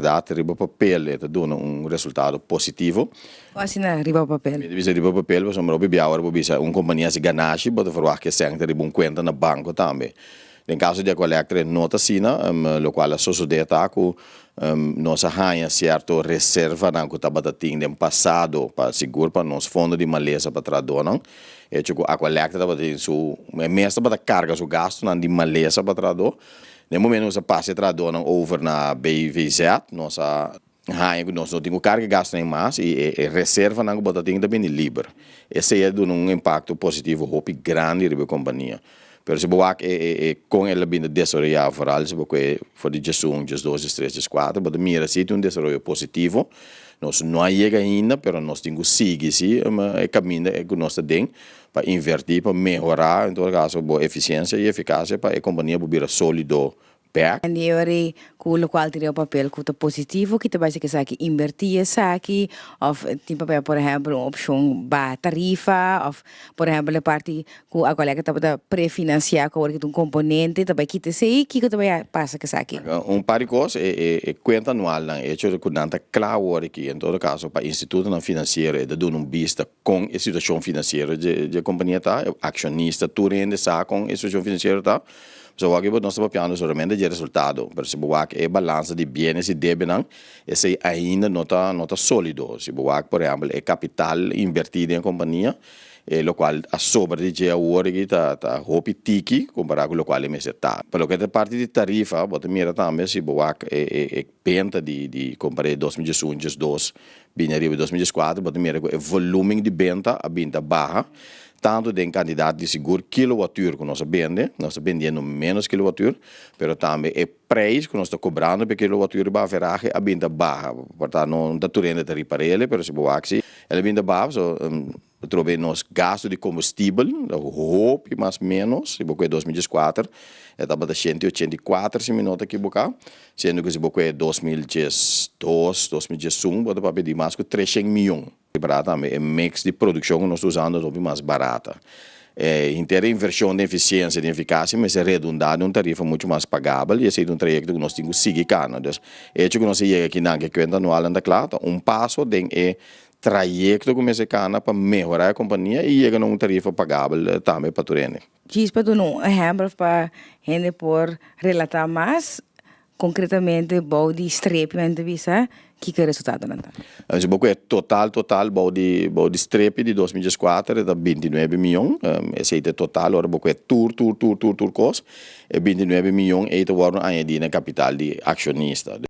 Bèrdat, riba papel e ta duna un resultado positivo. Asina riba papel? Mi ta bisa riba papel pasobra hopi bia ora bo bisa un kompania hasi ganashi, bo ta ferwagt ku e sèn ta riba un kuenta na banko tambe. Den kaso di Aqualectra e no ta asina. Lokual a sosodé ta ku nos a haña sierto reservanan ku tabata tin den pasado pa sigur pa nos fondo di malesa pa trahadónan. Hecho ku Aqualectra tabatin su e mes tabata karga su gastunan di malesa pa trahadó. Den momento nos a pasa e trahadónan over na BVZ, nos a haña ku nos no tin ku karga e gastunan mas i e reservanan ku bo ta tin ta bini liber. Esei a duna un impakto positivo hopi grandi riba e kompania. Pero si bo wak e kon el a bin ta desaroyá, foral si bo kue for di 11, 12, 13, 14, bo ta mira si tin un desaroyo positivo. Nos no a yega ainda, pero nos tin ku sigui si e kaminda ku nos ta den pa invertí, pa mehorá en todo kaso bo efisiensia i efikasia pa e kompania por bira sólido bèk. Di e ora ei ku lokual tin riba papel ku ta positivo ki ta bai si esaki invertí esaki òf tin papel, por ehèmpel, un opshon baha tarifa òf, por ehèmpel, e parti ku Aqualectra tabata prefinansiá ku awor ki ta un komponente ta bai kita esei. Kiko ta bai pasa ku esaki? Un par di kos, e kuenta anualnan, e hecho ku nan ta kla awor aki, en todo kaso pa institutonan finansiero e ta duna un bista kon e situashon finansiero dje kompania ta, e akshonista tur hende sa kon e situashon finansiero ta. So wak bo nos ta papiando solamente dje resultado, pero si bo wak e balansa di bienes i debenan, esei ainda no ta no ta solido. Si bo wak por ehempel e kapital invertí den e kompania, e lokual a sobra di dje awor aki ta ta hopi tiki kompará ku lokual e mester ta. Pa loke ta e parti di tarifa, bo ta mira tambe si bo wak e e e benta di di kompar'é 2011, 12 bini ariba 2014, bo ta mira ku e volumen di benta a bin ta baha, tantu den kantidat di sigur kilowatùr ku nos a bende, nos ta bendiendo ménos kilowatùr, pero tambe e prijs ku nos ta kobrando pa e kilowatùr riba averahe a bin ta baha. Por ta no ta tur hende ta ripar'el, pero si bo wak si el a bin ta baha, so atrobe nos gastu di kombustibel ta hopi mas ménos. Si bo kue 2014 e tabata 184, si mi no ta ekiboká, siendo ku si bo kue 2012, 2011, bo ta papia di mas ku 300 mion. Barata tambe e mix di produkshon ku nos ta usando ta hopi mas barata. E henter e invershon den efisiensia, den efikasia mester redundá den un tarifa muchu mas pagabel i esei ta un trayekto ku nos tin ku sigui kana. Dus e hecho ku nos a yega akinan ku e kuenta anualnan ta kla ta un paso den e trayekto ku mester kana pa mehorá e kompania i yega na un tarifa pagabel tambe pa tur hende. Djis pa duna un ehèmpel pa hende por relatá mas konkretamente bou di strepi men ta bisa kiko e resultadonan ta. Si bo kue total total bou di strepi di 2014 e ta 29 mion. Esei ta e total ora bo kue tur tur tur tur tur kos. E 29 mion ei ta wòrdu añadí na kapital di akshonista.